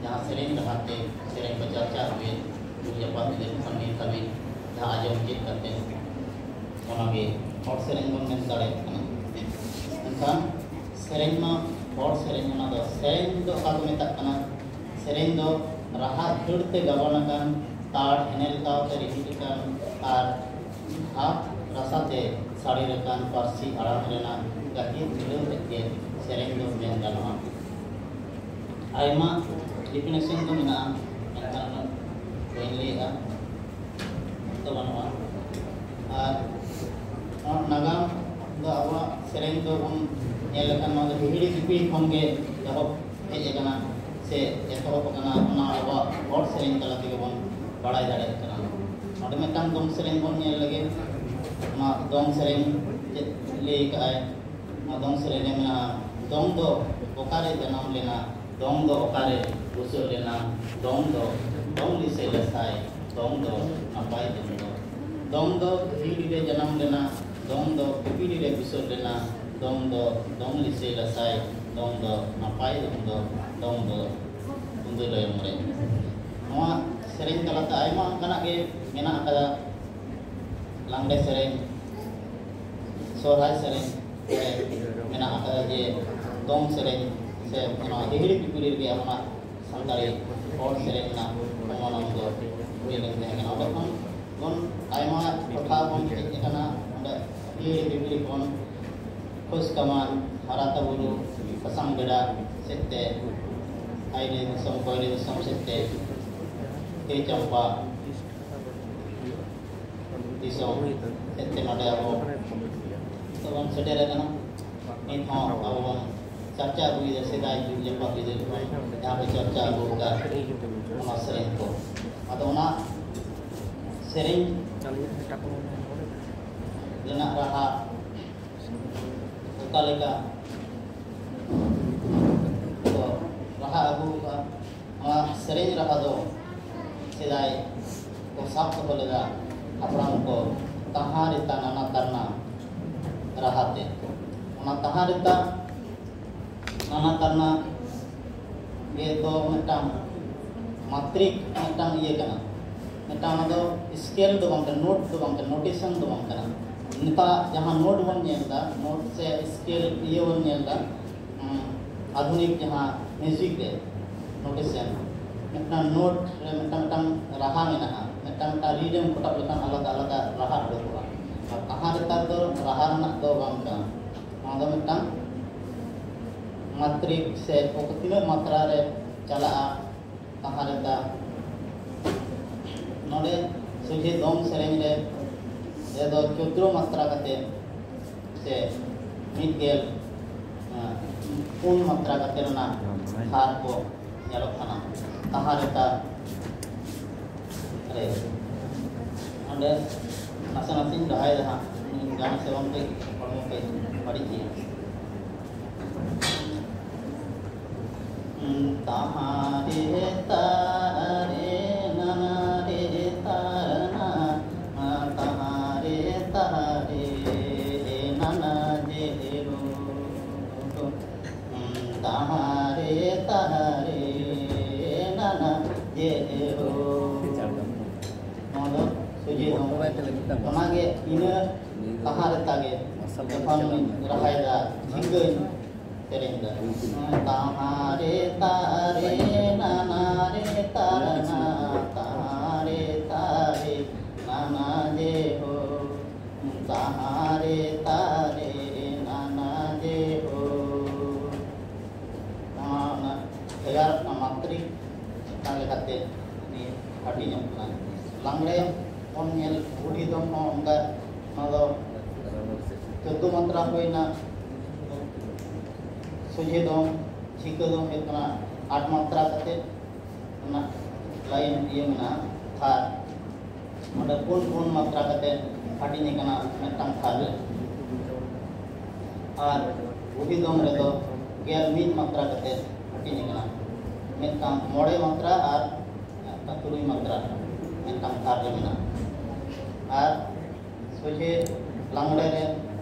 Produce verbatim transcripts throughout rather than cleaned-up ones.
ᱡᱟᱦᱟᱸ ᱥᱮᱨᱮᱧ ᱨᱟᱦᱟ ᱛᱮ ᱥᱮᱨᱮᱧ ᱠᱚ ᱪᱟᱨᱪᱟ ᱟᱹᱜᱩᱭᱮᱫ, ᱫᱩᱠ ᱡᱟᱯᱟᱜ ᱵᱤᱫᱟᱹᱞ ᱠᱷᱚᱱ ᱱᱤᱛ ᱦᱟᱹᱵᱤᱡ ᱡᱟᱦᱟᱸ ᱟᱸᱡᱚᱢ ᱪᱮᱫ ᱠᱟᱛᱮ, ᱚᱱᱟᱜᱮ ᱦᱚᱲ ᱥᱮᱨᱮᱧ ᱵᱚᱱ ᱢᱮᱱ ᱫᱟᱲᱮᱭᱟᱜ ᱠᱟᱱᱟ᱾ ᱢᱮᱱᱠᱷᱟᱱ ᱥᱮᱨᱮᱧ ᱢᱟ ᱦᱚᱲ ᱥᱮᱨᱮᱧ, ᱚᱱᱟ ᱫᱚ ᱥᱮᱨᱮᱧ ᱫᱚ ᱚᱠᱟ ᱠᱚ ᱢᱮᱛᱟᱜ ᱠᱟᱱᱟ? ᱥᱮᱨᱮᱧ ᱫᱚ ᱨᱟᱦᱟ ᱠᱷᱟᱹᱲ ᱛᱮ ᱜᱟᱵᱟᱱ ᱟᱠᱟᱱ, ᱛᱟᱲ ᱮᱱᱮᱞ ᱛᱟᱣ ᱛᱮ ᱨᱤᱦᱤᱴ ᱟᱠᱟᱱ ᱟᱨ ᱦᱟᱯ ᱨᱟᱥᱟ ᱛᱮ ᱥᱟᱲᱮᱨ ᱟᱠᱟᱱ ᱯᱟᱹᱨᱥᱤ ᱟᱲᱟᱝ ᱨᱮᱱᱟᱜ ᱜᱟᱹᱦᱤᱨ ᱢᱤᱞᱟᱹᱣ ᱛᱮᱫ ᱜᱮ ᱥᱮᱨᱮᱧ ᱫᱚ ᱢᱮᱱ ᱜᱟᱱᱚᱜᱼᱟ᱾ ᱟᱭᱢᱟ definition ᱫᱚ ᱢᱮᱱᱟᱜᱼᱟ, ᱢᱮᱱᱠᱷᱟᱱ ᱩᱱᱟᱹᱜ ᱵᱟᱹᱧ ᱞᱟᱹᱭᱮᱜᱼᱟ, ᱚᱠᱛᱚ ᱵᱟᱹᱱᱩᱜᱼᱟ᱾ ᱟᱨ ᱱᱚᱣᱟ ᱱᱟᱜᱟᱢ ᱫᱚ ᱟᱵᱚᱣᱟᱜ ᱥᱮᱨᱮᱧ ᱫᱚ ᱵᱚᱱ ᱧᱮᱞ ᱞᱮᱠᱷᱟᱱ, ᱱᱚᱣᱟ ᱫᱚ ᱦᱤᱦᱤᱲᱤ ᱯᱤᱯᱤᱲᱤ ᱠᱷᱚᱱ ᱜᱮ ᱮᱦᱚᱵ ᱦᱮᱡ ᱟᱠᱟᱱᱟ ᱥᱮ ᱮᱛᱚᱦᱚᱵ ᱟᱠᱟᱱᱟ, ᱚᱱᱟ ᱟᱵᱚᱣᱟᱜ ᱦᱚᱲ ᱥᱮᱨᱮᱧ ᱛᱟᱞᱟ ᱛᱮᱜᱮ ᱵᱚᱱ ᱵᱟᱲᱟᱭ ᱫᱟᱲᱮᱭᱟᱜ ᱠᱟᱱᱟ᱾ ᱱᱚᱰᱮ ᱢᱤᱫᱴᱟᱝ ᱫᱚᱝ ᱥᱮᱨᱮᱧ ᱵᱚᱱ ᱧᱮᱞ ᱞᱮᱜᱮ᱾ ᱚᱱᱟ ᱫᱚᱝ ᱥᱮᱨᱮᱧ ᱪᱮᱫ ᱞᱟᱹᱭ ᱠᱟᱜᱼᱟᱭ? ᱱᱚᱣᱟ ᱫᱚᱝ ᱥᱮᱨᱮᱧ ᱨᱮ ᱢᱮᱱᱟᱜᱼᱟ, ᱫᱚᱝ ᱫᱚ ᱚᱠᱟᱨᱮ ᱡᱟᱱᱟᱢ ᱞᱮᱱᱟ, ᱫᱚᱝ ᱫᱚ ᱚᱠᱟᱨᱮ ᱵᱩᱥᱟᱹᱜ ᱞᱮᱱᱟ, ᱫᱚᱝ ᱫᱚ ᱫᱚᱝ ᱞᱤᱥᱟᱹᱭ ᱞᱟᱥᱟᱭ, ᱫᱚᱝ ᱫᱚ ᱱᱟᱯᱟᱭ ᱫᱚᱝ ᱫᱚ᱾ ᱫᱚᱝ ᱫᱚ ᱦᱤᱦᱤᱲᱤ ᱨᱮ ᱡᱟᱱᱟᱢ ᱞᱮᱱᱟ, ᱫᱚᱝ ᱫᱚ ᱯᱤᱯᱤᱲᱤ ᱨᱮ ᱵᱩᱥᱟᱹᱜ ᱞᱮᱱᱟ, ᱫᱚᱝ ᱫᱚ ᱫᱚᱝ ᱞᱤᱥᱟᱹᱭ ᱞᱟᱥᱟᱭ, ᱫᱚᱝ ᱫᱚ ᱱᱟᱯᱟᱭ ᱫᱚᱝ ᱫᱚ, ᱫᱚᱝ ᱫᱚ ᱠᱩᱸᱫᱟᱹ ᱞᱚᱭᱚᱝ ᱨᱮ᱾ ᱱᱚᱣᱟ ᱥᱮᱨᱮᱧ ᱛᱟᱞᱟᱛᱮ ᱟᱭᱢᱟ ᱚᱱᱠᱟᱱᱟᱜ ᱜᱮ ᱢᱮᱱᱟᱜ ᱟᱠᱟᱫᱟ᱾ ᱞᱟᱜᱽᱬᱮ ᱥᱮᱨᱮᱧ, ᱥᱚᱦᱨᱟᱭ ᱥᱮᱨᱮᱧ ᱨᱮ ᱢᱮᱱᱟᱜ ᱟᱠᱟᱫᱟ ᱡᱮ ᱫᱚᱝ ᱥᱮᱨᱮᱧ ᱥᱮ ᱚᱱᱟ ᱦᱤᱦᱤᱲᱤ ᱯᱤᱯᱤᱲᱤ ᱨᱮᱜᱮ ᱟᱵᱚᱱᱟᱜ ᱥᱟᱱᱛᱟᱲᱤ ᱦᱚᱲ ᱥᱮᱨᱮᱧ ᱨᱮᱱᱟᱜ ᱚᱢᱚᱱᱚᱢ ᱫᱚ ᱦᱩᱭ ᱞᱮᱱ ᱛᱟᱦᱮᱸ ᱠᱟᱱᱟ᱾ ᱚᱸᱰᱮ ᱠᱷᱚᱱ ᱵᱚᱱ ᱟᱭᱢᱟ ᱴᱚᱴᱷᱟ ᱵᱚᱱ ᱦᱮᱡ ᱟᱠᱟᱱᱟ᱾ ᱚᱸᱰᱮ ᱦᱤᱦᱤᱲᱤ ᱯᱤᱯᱤᱲᱤ ᱠᱷᱚᱱ ᱠᱷᱳᱡᱽ ᱠᱟᱢᱟᱱ, ᱦᱟᱨᱟᱛᱟ ᱵᱩᱨᱩ, ᱥᱟᱥᱟᱝ ᱵᱮᱲᱟ ᱥᱮᱫ ᱛᱮ, ᱟᱭᱱᱮ ᱫᱤᱥᱚᱢ, ᱠᱚᱭᱞᱮ ᱫᱤᱥᱚᱢ ᱥᱮᱫ ᱛᱮ, ᱛᱮ ᱪᱟᱢᱯᱟ ᱫᱤᱥᱚᱢ ᱥᱮᱫ ᱛᱮ ᱱᱚᱰᱮ ᱟᱵᱚ ᱱᱤᱛᱚᱜ ᱵᱚᱱ ᱥᱮᱴᱮᱨ ᱟᱠᱟᱱᱟ᱾ ᱱᱤᱛ ᱦᱚᱸ ᱟᱵᱚ ᱵᱚᱱ ᱪᱟᱨᱪᱟ ᱟᱹᱜᱩᱭᱮᱫᱟ ᱥᱮᱫᱟᱭ ᱡᱩᱜᱽ ᱡᱟᱯᱟᱜ ᱵᱤᱫᱟᱹᱞ ᱠᱷᱚᱱ ᱡᱟᱦᱟᱸ ᱠᱚ ᱪᱟᱨᱪᱟ ᱟᱹᱜᱩ ᱟᱠᱟᱫ ᱚᱱᱟ ᱥᱮᱨᱮᱧ ᱠᱚ᱾ ᱟᱫᱚ ᱚᱱᱟ ᱥᱮᱨᱮᱧ ᱨᱮᱱᱟᱜ ᱨᱟᱦᱟ ᱚᱠᱟ ᱞᱮᱠᱟ ᱠᱚ ᱨᱟᱦᱟ ᱟᱹᱜᱩ ᱟᱠᱟᱫᱼᱟ, ᱱᱚᱣᱟ ᱥᱮᱨᱮᱧ ᱨᱟᱦᱟ ᱫᱚ ᱥᱮᱫᱟᱭ ᱠᱚ ᱥᱟᱵ ᱫᱚᱦᱚ ᱞᱮᱫᱟ ᱦᱟᱯᱲᱟᱢ ᱠᱚ, ᱛᱟᱦᱟᱸ ᱨᱮᱛᱟ ᱱᱟᱱᱟ ᱛᱟᱨᱱᱟ ᱨᱟᱦᱟ ᱛᱮ᱾ ᱚᱱᱟ ᱛᱟᱦᱟᱸ ᱨᱮᱛᱟ ᱱᱟᱱᱟ ᱛᱟᱨᱱᱟ ᱜᱮ ᱫᱚ ᱢᱤᱫᱴᱟᱝ ᱢᱟᱛᱨᱤᱠ ᱢᱤᱫᱴᱟᱝ ᱤᱭᱟᱹ ᱠᱟᱱᱟ᱾ ᱢᱤᱫᱴᱟᱝ ᱚᱱᱟ ᱫᱚ ᱥᱠᱮᱞ ᱫᱚ ᱵᱟᱝ ᱠᱟᱱᱟ, ᱱᱳᱴ ᱫᱚ ᱵᱟᱝ ᱠᱟᱱᱟ, ᱱᱳᱴᱮᱥᱚᱱ ᱫᱚ ᱵᱟᱝ ᱠᱟᱱᱟ᱾ ᱱᱮᱛᱟᱨ ᱡᱟᱦᱟᱸ ᱱᱳᱴ ᱵᱚᱱ ᱧᱮᱞ ᱮᱫᱟ, ᱱᱳᱴ ᱥᱮ ᱥᱠᱮᱞ ᱤᱭᱟᱹ ᱵᱚᱱ ᱧᱮᱞ ᱮᱫᱟ, ᱩᱸ, ᱟᱫᱷᱩᱱᱤᱠ ᱡᱟᱦᱟᱸ ᱢᱤᱣᱡᱤᱠ ᱨᱮ ᱱᱳᱴᱮᱥᱚᱱ, ᱢᱤᱫᱴᱟᱝ ᱱᱳᱴ ᱨᱮ ᱢᱤᱫᱴᱟᱝ ᱢᱤᱫᱴᱟᱝ ᱨᱟᱦᱟ ᱢᱮᱱᱟᱜᱼᱟ, ᱢᱤᱫᱴᱟᱝ ᱢᱤᱫᱴᱟᱝ ᱨᱤᱰ ᱮᱢ ᱠᱚᱴᱟᱵ ᱞᱮᱠᱷᱟᱱ ᱟᱞᱟᱫᱟ ᱟᱞᱟᱫᱟ ᱨᱟᱦᱟ ᱩᱰᱩᱠᱚᱜᱼᱟ᱾ ᱟᱨ ᱛᱟᱦᱟᱸ ᱨᱮᱛᱟᱨ ᱫᱚ ᱨᱟᱦᱟ ᱨᱮᱱᱟᱜ ᱫᱚ ᱵᱟᱝ ᱠᱟᱱᱟ᱾ ᱱᱚᱣᱟ ᱫᱚ ᱢᱤᱫᱴᱟᱝ ᱢᱟᱛᱨᱤᱠ ᱥᱮ ᱚᱠᱟ ᱛᱤᱱᱟᱹᱜ ᱢᱟᱛᱨᱟ ᱨᱮ ᱪᱟᱞᱟᱜᱼᱟ, ᱛᱟᱦᱟᱸ ᱨᱮᱛᱟ᱾ ᱱᱚᱰᱮ ᱥᱚᱡᱷᱮ ᱫᱚᱝ ᱥᱮᱨᱮᱧ ᱨᱮ, ᱨᱮᱫᱚ ᱪᱳᱫᱽᱫᱳ ᱢᱟᱛᱨᱟ ᱠᱟᱛᱮ ᱥᱮ ᱢᱤᱫ ᱜᱮᱞ, ᱟᱸ, ᱯᱩᱱ ᱢᱟᱛᱨᱟ ᱠᱟᱛᱮ ᱨᱮᱱᱟᱜ ᱦᱟᱨ ᱠᱚ ᱧᱮᱞᱚᱜ ᱠᱟᱱᱟ᱾ ᱛᱟᱦᱟᱸ ᱨᱮᱛᱟ ᱨᱮ ᱚᱸᱰᱮ ᱱᱟᱥᱮ ᱱᱟᱥᱮᱧ ᱨᱟᱦᱟᱭᱮᱫᱟ ᱦᱟᱸᱜ, ᱜᱟᱱ ᱥᱮ ᱵᱟᱝ ᱠᱟᱹᱡ ᱦᱚᱲᱢᱚ ᱠᱟᱹᱡ ᱵᱟᱹᱲᱤᱡ ᱜᱮᱭᱟ᱾ ᱛᱟᱦᱟᱸ ᱨᱮ ᱛᱟᱦᱟᱸ ᱨᱮ ᱱᱟᱱᱟ ᱨᱮ ᱛᱟᱨᱱᱟ, ᱛᱟᱦᱟᱸ ᱨᱮ ᱛᱟᱦᱟᱸ ᱨᱮ ᱱᱟᱱᱟ ᱡᱮ ᱨᱳ᱾ ᱛᱟᱦᱟᱸ ᱨᱮ ᱛᱟᱦᱟᱸ ᱨᱮ ᱱᱟᱱᱟ ᱡᱮ ᱨᱳ᱾ ᱱᱚᱣᱟ ᱫᱚ ᱥᱚᱡᱷᱮ ᱫᱚᱝ᱾ ᱚᱱᱟᱜᱮ ᱤᱱᱟᱹ ᱛᱟᱦᱟᱸ ᱨᱮ ᱛᱟᱜᱮ ᱡᱚᱠᱷᱚᱱ ᱨᱟᱦᱟᱭᱮᱫᱟ, ᱡᱷᱤᱸᱜᱟᱹᱧ ᱥᱮᱨᱮᱧ ᱫᱟ᱾ ᱛᱟᱦᱟᱸ ᱨᱮ ᱛᱟᱦᱟᱸ ᱨᱮ ᱱᱟᱱᱟ ᱨᱮ ᱛᱟᱨᱱᱟ, ᱛᱟᱦᱟᱸ ᱨᱮ ᱛᱟᱦᱟᱸ ᱨᱮ ᱱᱟᱱᱟ ᱡᱮ ᱦᱳ᱾ ᱛᱟᱦᱟᱸ ᱨᱮ ᱛᱟᱦᱟᱸ ᱨᱮ ᱱᱟᱱᱟ ᱡᱮ ᱦᱳ᱾ ᱱᱚᱣᱟ ᱚᱱᱟ ᱵᱷᱮᱜᱟᱨ ᱚᱱᱟ ᱢᱟᱛᱨᱤᱠ ᱪᱮᱛᱟᱱ ᱞᱮᱠᱟᱛᱮ ᱩᱱᱤ ᱦᱟᱹᱴᱤᱧᱚᱜ ᱠᱟᱱᱟ᱾ ᱞᱟᱜᱽᱲᱮ ᱵᱚᱱ ᱧᱮᱞ, ᱵᱩᱰᱷᱤ ᱫᱚᱝ ᱦᱚᱸ ᱚᱱᱠᱟ, ᱱᱚᱣᱟ ᱫᱚ ᱪᱳᱫᱽᱫᱳ ᱢᱟᱛᱨᱟ ᱦᱩᱭᱱᱟ, ᱥᱚᱡᱷᱮ ᱫᱚᱝ, ᱡᱷᱤᱸᱠᱟᱹ ᱫᱚᱝ ᱦᱩᱭᱩᱜ ᱠᱟᱱᱟ ᱟᱴ ᱢᱟᱛᱨᱟ ᱠᱟᱛᱮ ᱨᱮᱱᱟᱜ ᱞᱟᱭᱤᱱ ᱤᱭᱟᱹ ᱢᱮᱱᱟᱜᱼᱟ, ᱛᱷᱟᱨ᱾ ᱚᱸᱰᱮ ᱯᱩᱱ ᱯᱩᱱ ᱢᱟᱛᱨᱟ ᱠᱟᱛᱮ ᱦᱟᱹᱴᱤᱧ ᱟᱠᱟᱱᱟ ᱢᱤᱫᱴᱟᱝ ᱛᱷᱟᱨ ᱨᱮ᱾ ᱟᱨ ᱵᱩᱰᱷᱤ ᱫᱚᱝ ᱨᱮᱫᱚ ᱜᱮᱞ ᱢᱤᱫ ᱢᱟᱛᱨᱟ ᱠᱟᱛᱮ ᱦᱟᱹᱴᱤᱧ ᱟᱠᱟᱱᱟ᱾ ᱢᱤᱫᱴᱟᱝ ᱢᱚᱬᱮ ᱢᱟᱛᱨᱟ ᱟᱨ ᱢᱤᱫᱴᱟᱝ ᱛᱩᱨᱩᱭ ᱢᱟᱛᱨᱟ ᱢᱤᱫᱴᱟᱝ ᱛᱷᱟᱨ ᱨᱮ ᱢᱮᱱᱟᱜᱼᱟ᱾ ᱟᱨ ᱥᱚᱡᱷᱮ ᱞᱟᱜᱽᱲᱮ ᱨᱮ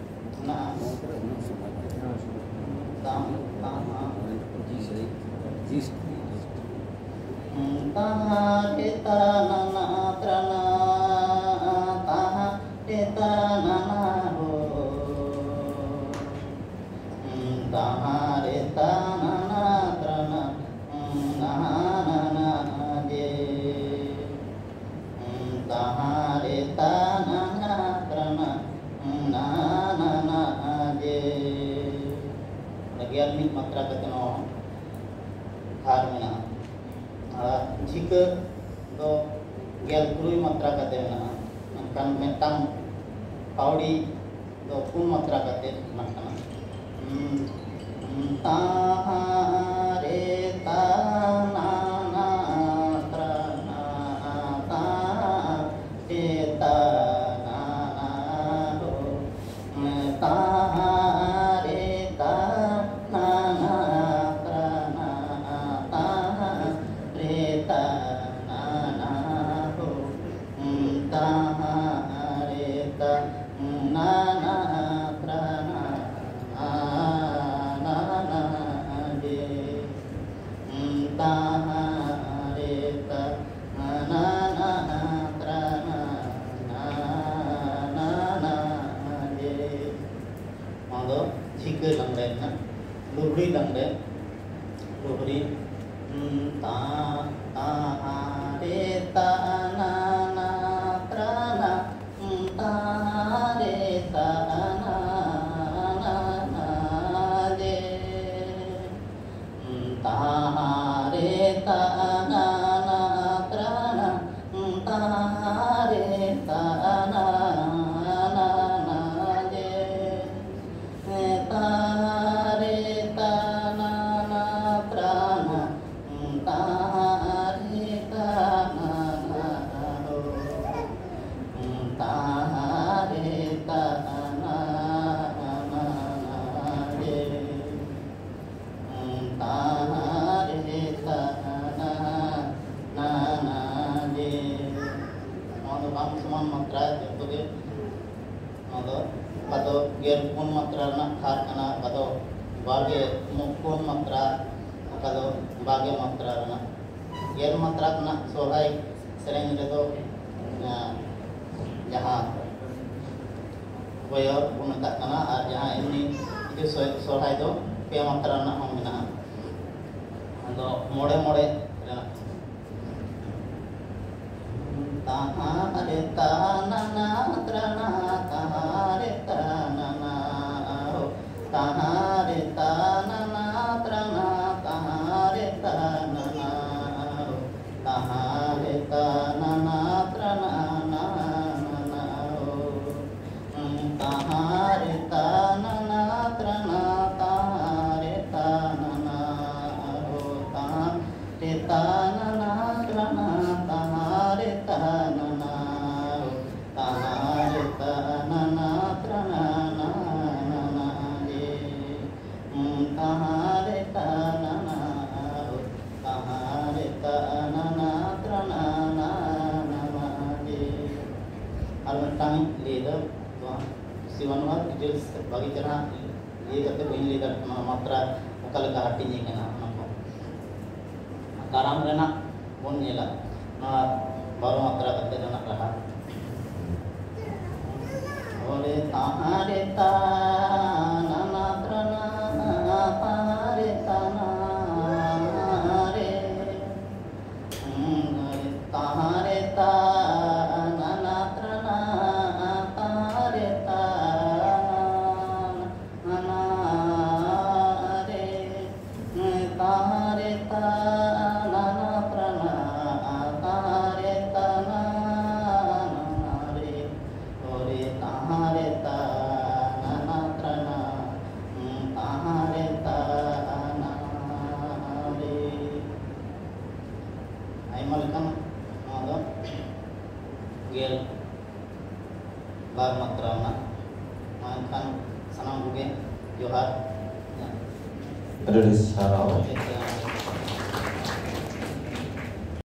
ᱢᱮᱱᱟᱜᱼᱟ᱾ ᱛᱟᱢ, ᱛᱟᱢ, ᱛᱟᱦᱟᱨᱮ ᱛᱟᱱᱟᱱᱟ ᱛᱨᱟᱱᱟ, ᱛᱟᱦᱟᱨᱮ ᱛᱟᱱᱟᱱᱟ ᱦᱳ᱾ ᱛᱟᱦᱟᱨᱮ ᱛᱟᱱᱟᱱᱟ ᱛᱨᱟᱱᱟ, ᱱᱟᱱᱟ ᱡᱮ᱾ ᱛᱟᱦᱟᱨᱮ ᱛᱟᱱᱟᱱᱟ ᱛᱨᱟᱱᱟ, ᱱᱟᱱᱟ ᱡᱮ᱾ ᱚᱸᱰᱮ ᱜᱮᱞ ᱢᱤᱫ ᱢᱟᱛᱨᱟ ᱠᱟᱛᱮ ᱱᱚᱣᱟ ᱦᱟᱨ ᱢᱮᱱᱟᱜᱼᱟ᱾ ᱟᱨ ᱡᱷᱤᱠᱟᱹ ᱫᱚ ᱜᱮᱞ ᱛᱩᱨᱩᱭ ᱢᱟᱛᱨᱟ ᱠᱟᱛᱮ ᱢᱮᱱᱟᱜᱼᱟ᱾ ᱢᱮᱱᱠᱷᱟᱱ ᱢᱤᱫᱴᱟᱝ ᱯᱟᱣᱲᱤ ᱫᱚ ᱯᱩᱱ ᱢᱟᱛᱨᱟ ᱠᱟᱛᱮ ᱢᱮᱱᱟᱜ ᱠᱟᱱᱟ᱾ ᱛᱟᱦᱟᱨᱮ ᱛᱟᱱᱟᱱᱟ ᱛᱨᱟᱱᱟ, ᱛᱟᱦᱟᱨᱮ ᱛᱟᱱᱟᱱᱟ ᱦᱳ᱾ ᱛᱟᱦᱟᱨᱮ ᱛᱟᱱᱟᱱᱟ ᱛᱨᱟᱱᱟ, ᱛᱟᱦᱟᱨᱮ ᱛᱟᱱᱟᱱᱟ ᱦᱳ᱾ ᱛᱟᱦᱟᱨᱮ ᱛᱟᱱᱟᱱᱟ ᱛᱨᱟᱱᱟ, ᱱᱟᱱᱟ ᱡᱮ᱾ ᱛᱟᱦᱟᱨᱮ ᱛᱟᱱᱟᱱᱟ ᱛᱨᱟᱱᱟ, ᱱᱟᱱᱟ ᱡᱮ᱾ ᱱᱚᱣᱟ ᱫᱚ ᱡᱷᱤᱠᱟᱹ ᱞᱟᱜᱽᱲᱮ ᱨᱮᱱᱟᱜ ᱞᱩᱦᱲᱤ ᱞᱟᱜᱽᱲᱮ, ᱞᱩᱦᱲᱤ᱾ ᱛᱟ, ᱛᱟᱦᱟᱨᱮ ᱛᱟᱱᱟᱱᱟ ᱛᱨᱟᱱᱟ, ᱛᱟᱦᱟᱨᱮ ᱛᱟᱱᱟᱱᱟ ᱡᱮ᱾ ᱛᱟᱦᱟᱨᱮ ᱛᱟᱱᱟᱱᱟ ᱛᱨᱟᱱᱟ, ᱛᱟᱦᱟᱨᱮ ᱛᱟᱱᱟᱱᱟ ᱡᱮ᱾ ᱛᱟᱦᱟᱨᱮ ᱛᱟᱱᱟᱱᱟ ᱛᱨᱟᱱᱟ, ᱛᱟᱦᱟᱨᱮ ᱛᱟᱱᱟᱱᱟ ᱦᱳ᱾ ᱛᱟᱦᱟᱨᱮ ᱛᱟᱱᱟᱱᱟ ᱡᱮ᱾ ᱛᱟᱦᱟᱨᱮ ᱛᱟᱱᱟᱱᱟ ᱡᱮ᱾ ᱱᱚᱣᱟ ᱫᱚ ᱵᱟᱝ ᱥᱚᱢᱟᱱ ᱢᱟᱛᱨᱟ ᱡᱚᱛᱚ ᱜᱮ᱾ ᱱᱚᱣᱟ ᱫᱚ ᱚᱠᱟ ᱫᱚ ᱜᱮᱞ ᱯᱩᱱ ᱢᱟᱛᱨᱟ ᱨᱮᱱᱟᱜ ᱦᱟᱨ ᱠᱟᱱᱟ, ᱚᱠᱟ ᱫᱚ ᱵᱟᱨ ᱜᱮ ᱯᱩᱱ ᱢᱟᱛᱨᱟ, ᱚᱠᱟ ᱫᱚ ᱵᱟᱜᱮ ᱢᱟᱛᱨᱟ ᱨᱮᱱᱟᱜ, ᱜᱮᱞ ᱢᱟᱛᱨᱟ ᱨᱮᱱᱟᱜ ᱥᱚᱨᱦᱟᱭ ᱥᱮᱨᱮᱧ ᱨᱮᱫᱚ, ᱮᱸ, ᱡᱟᱦᱟᱸ ᱵᱚᱭᱚᱨ ᱠᱚ ᱢᱮᱛᱟᱜ ᱠᱟᱱᱟ, ᱟᱨ ᱡᱟᱦᱟᱸ ᱮᱢᱱᱤ ᱠᱤᱪᱷᱩ ᱥᱚ-, ᱥᱚᱨᱦᱟᱭ ᱫᱚ ᱯᱮ ᱢᱟᱛᱨᱟ ᱨᱮᱱᱟᱜ ᱦᱚᱸ ᱢᱮᱱᱟᱜᱼᱟ᱾ ᱟᱫᱚ ᱢᱚᱬᱮ ᱢᱚᱬᱮ ᱨᱮᱱᱟᱜ᱾ ᱛᱟᱦᱟᱸ ᱨᱮ ᱛᱟᱱᱟᱱᱟ ᱛᱨᱟᱱᱟ, ᱛᱟᱦᱟᱸ ᱨᱮ ᱛᱟᱱᱟᱱᱟ ᱳ, ᱛᱟᱦᱟᱸ ᱨᱮ ᱛᱟᱱᱟᱱᱟ ᱛᱨᱟᱱᱟ, ᱛᱟᱦᱟᱸ ᱨᱮ ᱛᱟᱱᱟᱱᱟ ᱳ, ᱛᱟᱦᱟᱸ ᱨᱮ ᱛᱟᱱᱟᱱᱟ ᱛᱨᱟᱱᱟ ᱱᱟᱱᱟ ᱳ᱾ ᱛᱟᱦᱟᱸ ᱨᱮ ᱛᱟᱱᱟᱱᱟ ᱛᱨᱟᱱᱟ, ᱛᱟᱦᱟᱸ ᱨᱮ ᱛᱟᱱᱟᱱᱟ ᱳ, ᱛᱟᱦᱟᱸ ᱨᱮ ᱛᱟᱱᱟᱱᱟ ᱛᱨᱟᱱᱟ, ᱛᱟᱦᱟᱸ ᱨᱮ ᱛᱟᱱᱟᱱᱟ ᱳ, ᱛᱟᱦᱟᱸ ᱨᱮ ᱛᱟᱱᱟᱱᱟ ᱛᱨᱟᱱᱟ ᱱᱟᱱᱟ ᱨᱮ᱾ ᱛᱟᱦᱟᱸ ᱨᱮ ᱛᱟᱱᱟᱱᱟ ᱳ, ᱛᱟᱦᱟᱸ ᱨᱮ ᱛᱟᱱᱟᱱᱟ ᱛᱨᱟᱱᱟ ᱱᱟᱱᱟ ᱨᱮ᱾ ᱟᱨ ᱢᱤᱫᱴᱟᱝ ᱞᱟᱹᱭ ᱫᱚ, ᱱᱚᱣᱟ ᱠᱩᱥᱤ ᱵᱟᱹᱱᱩᱜᱼᱟ, details ᱵᱷᱟᱜᱮ ᱪᱮᱦᱨᱟ ᱤᱭᱟᱹ ᱠᱟᱛᱮ ᱵᱟᱹᱧ ᱞᱟᱹᱭ ᱫᱟᱲᱮᱭᱟᱜ ᱠᱟᱱᱟ, ᱢᱟᱛᱨᱟ ᱚᱠᱟ ᱞᱮᱠᱟ ᱦᱟᱹᱴᱤᱧ ᱟᱠᱟᱱᱟ ᱚᱱᱟ ᱠᱚ᱾ ᱠᱟᱨᱟᱢ ᱨᱮᱱᱟᱜ ᱵᱚᱱ ᱧᱮᱞᱟ, ᱱᱚᱣᱟ ᱵᱟᱨᱚ ᱢᱟᱛᱨᱟ ᱠᱟᱛᱮ ᱨᱮᱱᱟᱜ ᱨᱟᱦᱟ᱾ ᱳᱨᱮ ᱛᱟᱦᱟᱸ ᱨᱮ ᱛᱟᱱᱟᱱᱟ ᱛᱨᱟᱱᱟ, ᱛᱟᱦᱟᱸ ᱨᱮ ᱛᱟᱱᱟᱱᱟ ᱨᱮ᱾ ᱛᱟᱦᱟᱸ ᱨᱮ ᱛᱟᱱᱟᱱᱟ ᱛᱨᱟᱱᱟ, ᱛᱟᱦᱟᱸ ᱨᱮ ᱛᱟᱱᱟᱱᱟ ᱨᱮ᱾ ᱛᱟᱦᱟᱸ ᱨᱮ ᱛᱟᱱᱟᱱᱟ ᱛᱨᱟᱱᱟ, ᱛᱟᱦᱟᱸ ᱨᱮ ᱛᱟᱱᱟᱱᱟ ᱨᱮ᱾ ᱳᱨᱮ ᱛᱟᱦᱟᱸ ᱨᱮ ᱛᱟᱱᱟᱱᱟ ᱛᱨᱟᱱᱟ, ᱛᱟᱦᱟᱸ ᱨᱮ ᱛᱟᱱᱟᱱᱟ ᱨᱮ᱾ ᱟᱭᱢᱟ ᱞᱮᱠᱟᱱ ᱱᱚᱣᱟ ᱫᱚ ᱜᱮᱞ ᱵᱟᱨ ᱢᱟᱛᱨᱟ ᱨᱮᱱᱟᱜ᱾ ᱢᱟ ᱮᱱᱠᱷᱟᱱ ᱥᱟᱱᱟᱢ ᱠᱚᱜᱮ ᱡᱚᱦᱟᱨ᱾ ᱟᱹᱰᱤ ᱟᱹᱰᱤ ᱥᱟᱨᱦᱟᱣ᱾